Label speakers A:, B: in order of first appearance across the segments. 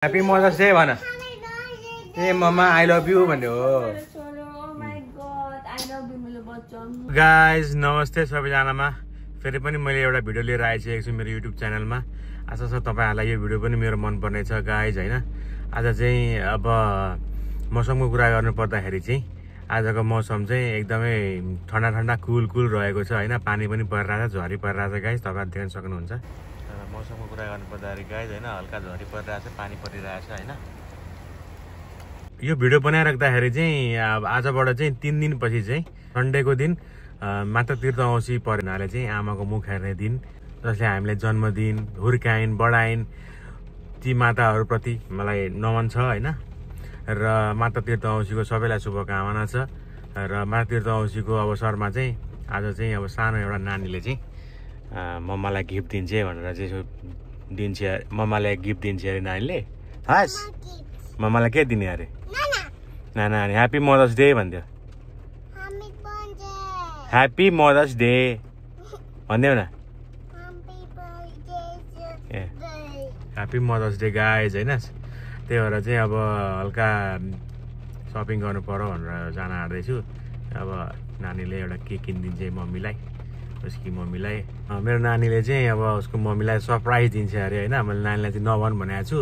A: Happy Mother's Day भन ए mamma I love you भन्ने हो गाइज नमस्ते सबैजनामा फेरि पनि मैले एउटा भिडियो लिएर आइसकेको छु मेरो युट्युब च्यानलमा आशा छ तपाईहरुलाई यो भिडियो पनि मेरो मन पर्ने छ गाइज हैन आज चाहिँ अब मौसमको कुरा गर्नु पर्दाखेरि चाहिँ आजको मौसम चाहिँ एकदमै ठण्डा ठण्डा कुल रहेको छ हैन पानी पनि परिरहेछ झरी परिरहेछ गाइज तपाईहरु देख्न सक्नुहुन्छ मौसमको कुरा गर्नु पर्दाखेरि गाइज हैन हल्का झरी परिरहेछ पानी परिरहेछ हैन यो भिडियो बनाइराख्दाखेरि चाहिँ आजबाट चाहिँ 3 दिन पछि चाहिँ सन्डेको दिन माता तीर्थ औँसी परेनाले चाहिँ आमाको मुख हेर्ने दिन जसले हामीले जन्मदिन हुर्काइन् बढाइन् ती माताहरुप्रति मलाई नमन छ हैन र माता तीर्थ औँसीको सबैलाई शुभकामना छ र माता तीर्थ औँसीको अवसरमा चाहिँ आज चाहिँ अब सानो एउटा नानीले चाहिँ मम्मालाई गिफ्ट दिन्छ भनेर चाहिँ दिन्छ मम्माले गिफ्ट दिन्छ अरे नानीले हस् मम्मालाई के दिने अरे नाना अनि ह्यापी मदर्स डे भन्दियो ह्यापी मदर्स डे भन्दियो न ए ह्यापी मदर्स डे गाइज हैन त्यही भएर चाहिँ अब हल्का सपिङ गर्नु पर्यो भनेर जान आँट्दैछु अब नानीले एउटा केक किनिदिन्छ मम्मीलाई उसकी मम्मीलाई मेरो नानीले चाहिँ अब उसको मम्मीलाई सरप्राइज दिन्छ अरे हैन मैले नानीलाई चाहिँ नभन भनेको छु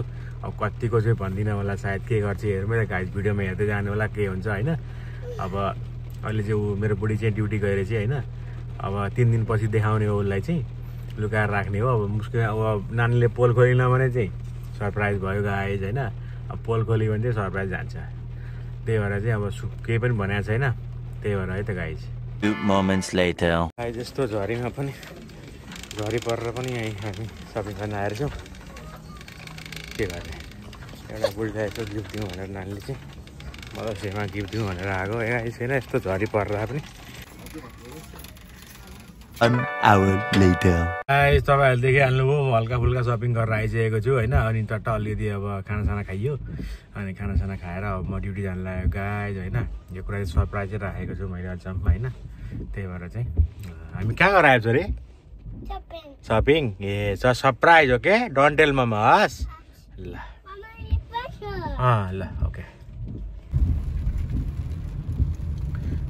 A: अब कतिको चाहिँ भन्दिनँ होला सायद के गर्छ हेर्मै गाइस भिडियोमा हेर्दै जानु होला के हुन्छ हैन अब अहिले चाहिँ ऊ मेरो बुढी चाहिँ ड्युटी गएर चाहिँ हैन अब 3 दिन पछि देखाउने हो उसलाई चाहिँ लुकाएर राख्ने हो अब मुस्किल अब नानीले पोल खोलिन भने चाहिँ सरप्राइज भयो गाइस हैन अब पोल खोल्यो भने चाहिँ सरप्राइज जान्छ त्यही भएर चाहिँ अब केही पनि भनेको छैन त्यही भएर है त गाइस
B: 2 moments later
A: गाइस यस्तो झरीमा पनि झरी परेर पनि यही हामी सपिङ गर्न आएर छौँ के गर्ने एउटा बुढीलाई यसो गिफ्ट दिउँ भनेर नानीले चाहिँ मदर्स डेमा गिफ्ट दिउँ भनेर आएको गाइस हैन यस्तो झरी परेर पनि
B: 1 hour later
A: गाइस तपाईहरुले देखिहाल्नुभयो हल्का फुल्का सपिङ गरेर आइसकेको छु हैन अनि टट्ट अलिअलि अब खानासाना खाइयो अनि खानासाना खाएर अब म ड्युटी जान लाग्यो गाइस हैन यो कुरा चाहिँ सरप्राइज राखेको छु मैले अचम्म हैन त्यही भएर चाहिँ हामी कहाँ गएर आएछौँ रे सपिङ ए surprise okay don't tell mama हस ल ल ओके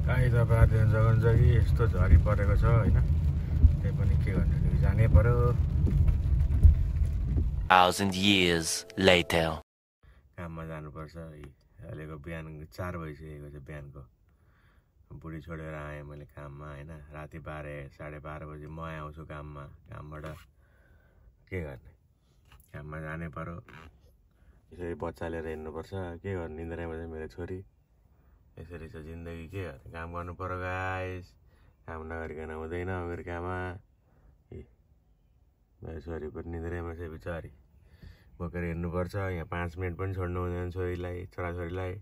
A: गाइस तपाईहरु देख्न सक्नुहुन्छ कि यस्तो झरी परेको छ हैन त्यही पनि के गर्ने जानै पर्यो
B: 1000 years later
A: काममा जानुपर्छ अहिलेको बिहान 4 बजिसकेको छ बिहानको बुढी छोडेर आएँ मैले काममा हैन राति 12:30 बजे म आउँछु कामबाट के गर्ने काममा जानै पर्यो यसरी बच्चा लिएर हिँड्नुपर्छ के गर्ने निन्द्रामा चाहिँ मेरो छोरी यसरी छ जिन्दगी के गर्ने काम गर्नु पर्यो गाइस काम नगरिकन हुँदैन अमेरिकामा मेरो छोरी पनि निन्द्रामा चाहिँ बिचारी बोकेर हिँड्नुपर्छ यहाँ 5 मिनट पनि छोड्नु हुँदैन छोरीलाई छोराछोरीलाई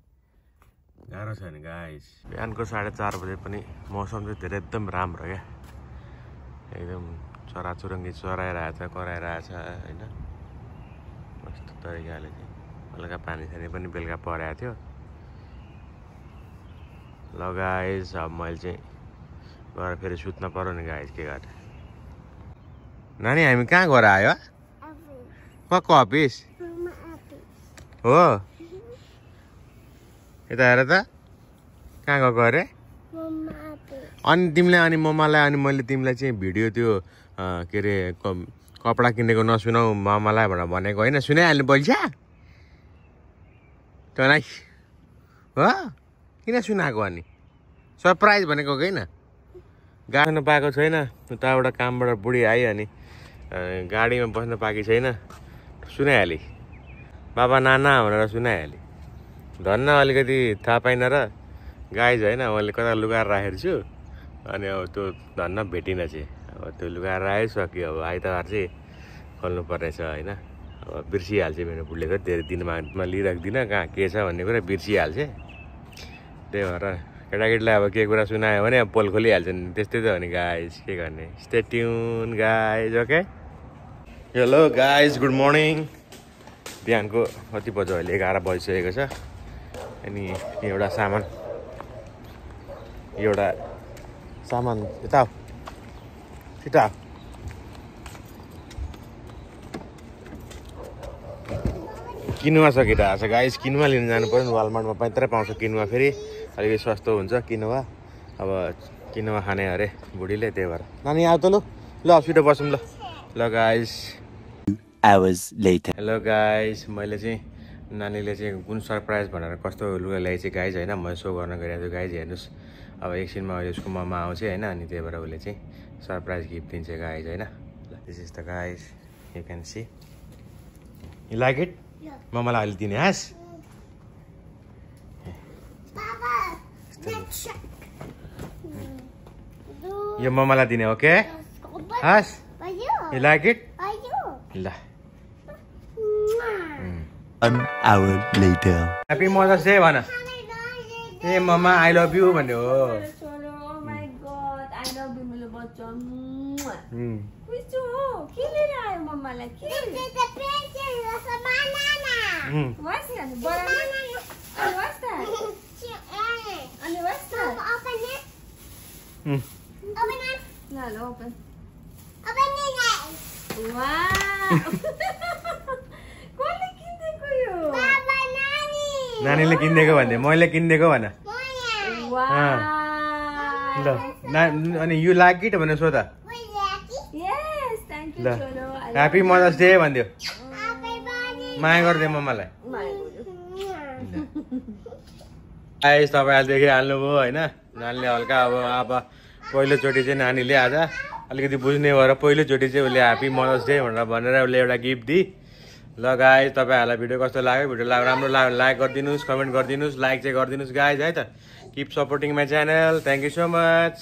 A: गाह्रो छ नि गाइस बिहानको 4:30 बजे पनि मौसम चाहिँ धेरै एकदम राम्रो क्या एकदम चराचुरुङ्गी चराइरहेछ कराइरहेछ हैन कस्तो तरिकाले चाहिँ हल्का पानी पनि बेलुका परेको थियो ल गाइस अब मैले चाहिँ गएर फेरि सुत्न पर्यो नि गाइस के गर्ने नानी हामी कहाँ गएर आयो कको अफिस हो यता हेर त कहाँ गएको अरे अनि तिमीलाई अनि मम्मालाई अनि मैले तिमीलाई चाहिँ भिडियो त्यो के अरे कपडा किनेको नसुनाऊ मम्मालाई भनेर भनेको होइन सुनाइहाल्नु पैसा तँलाई हो किन सुनाएको अनि सरप्राइज भनेको होइन गाड्न पाएको छैन उताबाट कामबाट बुढी आयो अनि गाडीमा बस्न पाएकी छैन सुनाइहालेँ बाबा नाना भनेर सुनाइहालेँ धन्न अलिकति थाहा पाइन र गाइज होइन मैले कता लुगाएर राखेको छु अनि अब त्यो धन्न भेटिनँ चाहिँ अब त्यो लुगाएर आइसक्यो अब आइतबार चाहिँ खोल्नु पर्नेछ होइन अब बिर्सिहाल्छ मेरो बुढीले त धेरै दिनमा लिइराख्दिनँ कहाँ के छ भन्ने कुरा बिर्सिहाल्छ त्यही भएर केटाकेटीलाई अब के कुरा सुनायो भने अब पोल खोलिहाल्छ नि त्यस्तै त हो नि गाइज के गर्ने stay tune guys okay hello guys good morning बिहानको कति बज्यो अहिले 11 बजिसकेको छ अनि एउटा सामान यता छिटो किनुवा सकिरहेको छ गाइस किनुवा लिन जानु पर्यो वालमार्टमा मात्रै पाउँछ किनुवा फेरि अलिकति सस्तो हुन्छ किनुवा अब किनुवा खाने अरे बुढीले त्यही भएर नानी आऊ त ल हस्पिटल बसौँ ल guys
B: Hours later.
A: Hello guys मैले चाहिँ नानीले चाहिँ कुन सरप्राइज भनेर कस्तो लुगा ल्याएँ चाहिँ गाइज होइन मैले सो गर्न गइरहेको छु गाइज हेर्नुहोस् अब एकछिनमा यसको मम्मा आउँछ होइन अनि त्यही भएर उसले चाहिँ सरप्राइज गिफ्ट दिन्छ गाइज होइन this is the guys you can see you like it मम्मालाई अहिले दिने हाँस यो मम्मालाई दिने ओके हाँस यु लाइक इट ल
B: 1 hour later.
A: Happy mother's day भन ए मम्मा आई लभ यु भन्ने हो नानीले किनिदिएको भन्दै मैले किनिदिएको भन ल अनि यु लाइक इट भनेर सोध ल ह्याप्पी मदर्स डे भनिदियो माया गरिदियो मम्मालाई गाइस तपाईँहरूले देखिहाल्नुभयो होइन नानीले हल्का अब पहिलोचोटि चाहिँ नानीले आज अलिकति बुझ्ने भएर पहिलोचोटि चाहिँ उसले ह्याप्पी मदर्स डे भनेर उसले एउटा गिफ्ट दिई ल गाइस तपाईँहरूलाई भिडियो कस्तो लाग्यो भिडियो राम्रो लाग्यो लाइक गरिदिनुहोस् कमेन्ट गरिदिनुहोस् लाइक चाहिँ गरिदिनुहोस् गाइस है त keep supporting my channel thank you so much